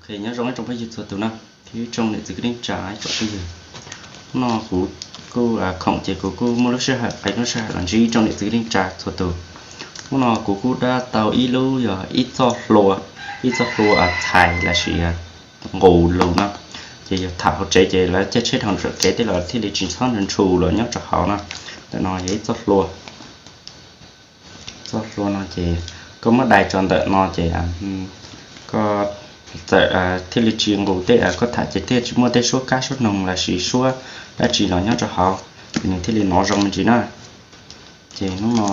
Ok, nyob zoo ib tsoom phooj ywg txhua tus na, thiab ib tsoom niam txiv kwv tij neej tsa ib tsoom phooj ywg. Hnub no kuv kuj khoom ces kuv kuj muaj lub sij hawm qee lub sij hawm los ntsib ib tsoom niam txiv kwv tij neej tsa txhua tus. Hnub no kuv kuj dab tau ib lub yog ib txoj hlua, ib txoj hlua txhais los sis nqus lus no, ces yog tham hauv tsev ces lawv caij tsheb dhau ntawm kev tej los thiaj li tsis txhob ntshua ntshus los nyob rau hauv no. Ntawm no yog ib txoj hlua. Txoj hlua no ces koj muab dai tso ntawm no ces koj txawm thiaj li tsis nqus tej, koj tham ces thiaj tsis muaj tej suab kab suab noog los sis suab dab tsi los nyob rau hauv, ces nws thiaj li hnov zoo me ntsis na. Ces hnub no,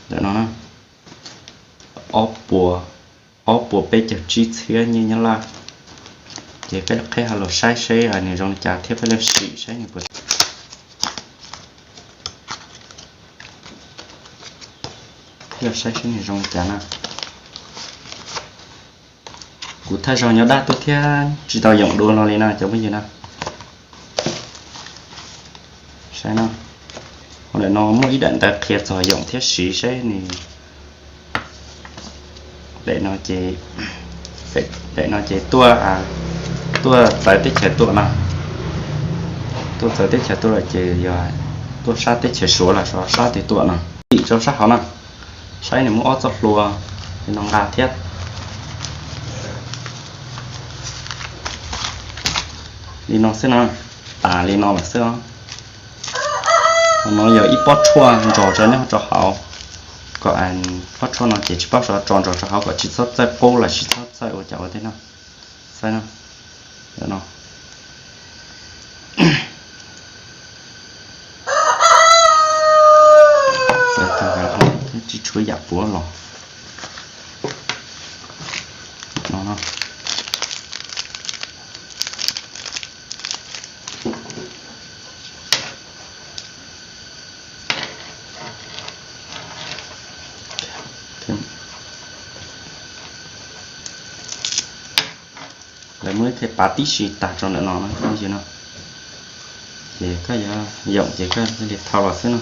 ntawm no na, ob puas, ob puas peb caug tsib txhiab nyiaj Nyab Laj. Ces peb los qhib ha los saib seb nws zoo li cas thiab peb los sim saib nws puas, peb los saib seb nws zoo li cas na. Kuv thawj zaug nyob dab tuaj thiab tsis tau yoom dua no li na cov phooj ywg na. Saib no, hauv ntawm no muaj ib daim ntawv qhia txog yoom thiab siv seb nws, daim no ces, daim no ces tuaj, tuaj txawv teb chaws tuaj no, tuaj txawv teb chaws tuaj lawm ces yog tuaj sab teb chaws Suav los sab twg tuaj no. Tim rau sab hauv na, saib nws muaj ob txoj hlua li no nqa thiab. Li no xwb na, tas li no lawm xwb os. Hauv no yog ib pob tshuaj ntsos rau nyob rau hauv, kom pob tshuaj no ces tsis paub xyov tso ntsos rau hauv kom tsis txhob txawj qub los tsis txhob txawj ua cas ua tej no. Saib no, no. Tsis tshuav yam puav los no no. Lawv muab ib qho pav tib si tag rau ntawm no no, ces koj yuav yoom ces koj thiaj li thau los xwb no.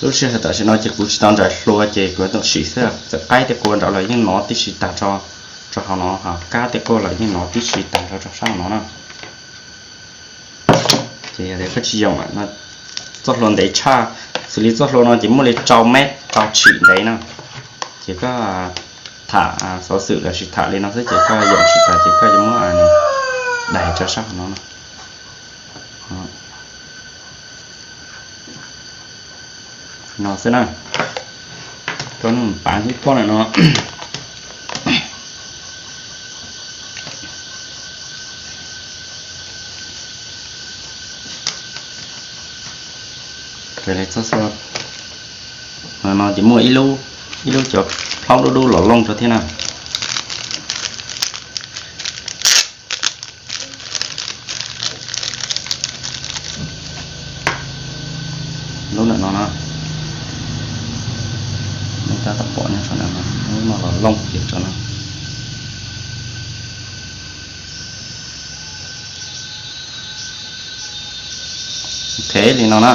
Lub sij hawm tam sim no ces kuv tsis tau nraim hlua ces kuv tau sim xwb, txawm qaib tej qua nraud los yeej hnov tib si tag rau hauv no, ho kab tej qua los yeej hnov tib si tag rau sab hauv no na. Ces yog tias koj tsis yoom, txoj hlua ntev tshaj, xws li txoj hlua no ces muaj li rau mev rau tshim ntev na, ces koj tham xov xwm los sis tham li no xwb ces koj yoom tsis tas ces koj yuav muab daig rau sab hauv no na. No xwb na, koj nug pav ib pob ntawm no. Raws li txoj hlua no ces muaj ib lub, ib lub cov plaub dub dub los looj rau thiab na. Lub ntawm no na, nej tab tom pom nyob saum ntawm no, lub no los looj kiag rau no. Ok, li no na.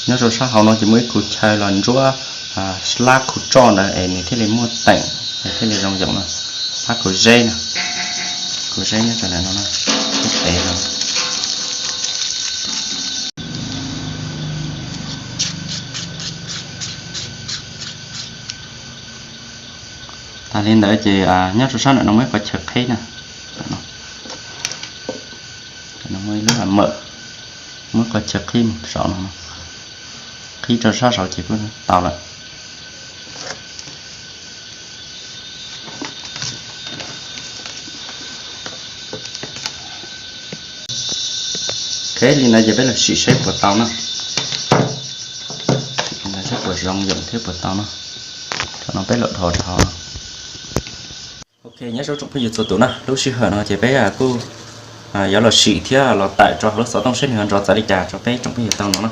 Nyob rau sab hauv no ces muaj ib khub chaw los ntsuab hlab khub roj ntawd es nws thiaj li muaj teem, nws thiaj li zoo yoom no. Hlab khub zeb no, khub zeb nyob rau ntawm no na, khub pem no. Tas li ntawd ces nyob rau sab ntawm no muaj ib qhov chaw qhib na, muaj ib lub mawm, muaj ib qhov chaw qhib mus saum no, qhib rau sab saud ces kuj tau lawm. Ok, li ntawd ces peb los sim saib puas tau na. Saib puas zoo yoom thiab puas tau na. Thaum no peb los dhos rau hauv no. Ok, nyob zoo tsoom phooj ywg txhua tus na, lub sij hawm no ces peb kuj yuav los sim thiab los tawm rau hauv lub xov tooj seb nws ho nrov txawv li cas rau peb tsoom phooj ywg tau no na.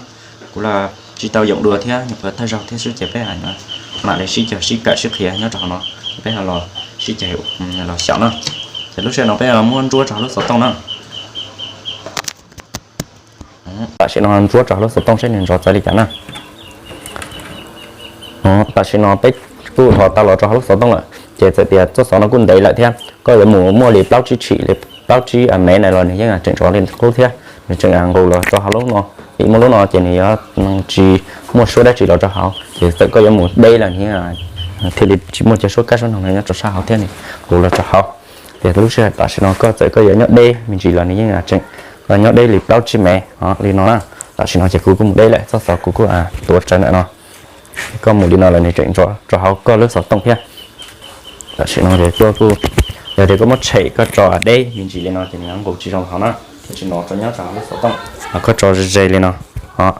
Kuv los tsis tau yoom dua thiab nyuam qhuav thawj zaug thiab xwb ces peb mam li sib cog sib kawm sib qhia nyob rau hauv no, peb ho los sib cog los xyaum na. Ces lub sij hawm no peb muab ntsuab rau hauv lub xov tooj na. Tam sim no ntsuab rau hauv lub xov tooj saib nws ntxov txawv li cas na. Tam sim no peb kuj ho tau los rau hauv lub xov tooj lawm, ces txawm tias txoj xov no kuj ntev lawm thiab koj yuav mus muaj li plaub tsib tshim li plaub tsib mev na los nws yeej tseem ntxov li qub thiab, nws tseem nqus los rau hauv lub no. Vim muaj lub no ces nws yuav tsis muaj suab dab tsi los rau hauv, ces txawm koj yuav mus deb los nws thiaj li tsis muaj cov suab kab suab noog no nyob rau sab hauv thiab nws nqus los rau hauv. Ces lub sij hawm tam sim no koj txawm koj yuav nyob deb me ntsis los nws yeej tseem nyob deb li plaub tsib mev li no na. Tam sim no ces kuv kuj mus deb lawm, txoj xov kuv kuj tuav rawv ntawm no. Koj mus li no los nws tseem ntxov rau hauv koj lub xov tooj thiab. Tam sim no ces kuj, yog tias koj muab tshem koj tso deb me ntsis li no ces nws nqus tsis zoo hauv na, thiaj tsis hnov rau nyob rau hauv lub xov tooj. Koj tso ze ze li no,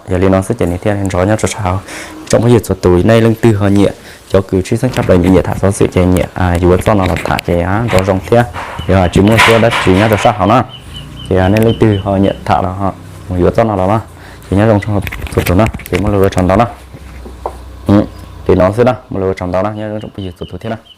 yog li no xwb ces nws thiaj ntxov nyob rau sab hauv. Tsoom phooj ywg txhua tus nej leej twg ho nyiam cov kws tshwj xeeb tshaj plaws nyiam tham xov xwm ces nyiam yuav txoj no los tham ces ntxov zoo thiab, yog tsis muaj suab dab tsi nyob rau sab hauv na, ces nej leej twg ho nyiam tham los mus yuav txoj no los na. Ces nyob zoo txhua tus na, ces muaj lus ua tsaug ntau na. Li no xwb na, muaj lus ua tsaug ntau na, nyob zoo tsoom phooj ywg txhua tus thiab na.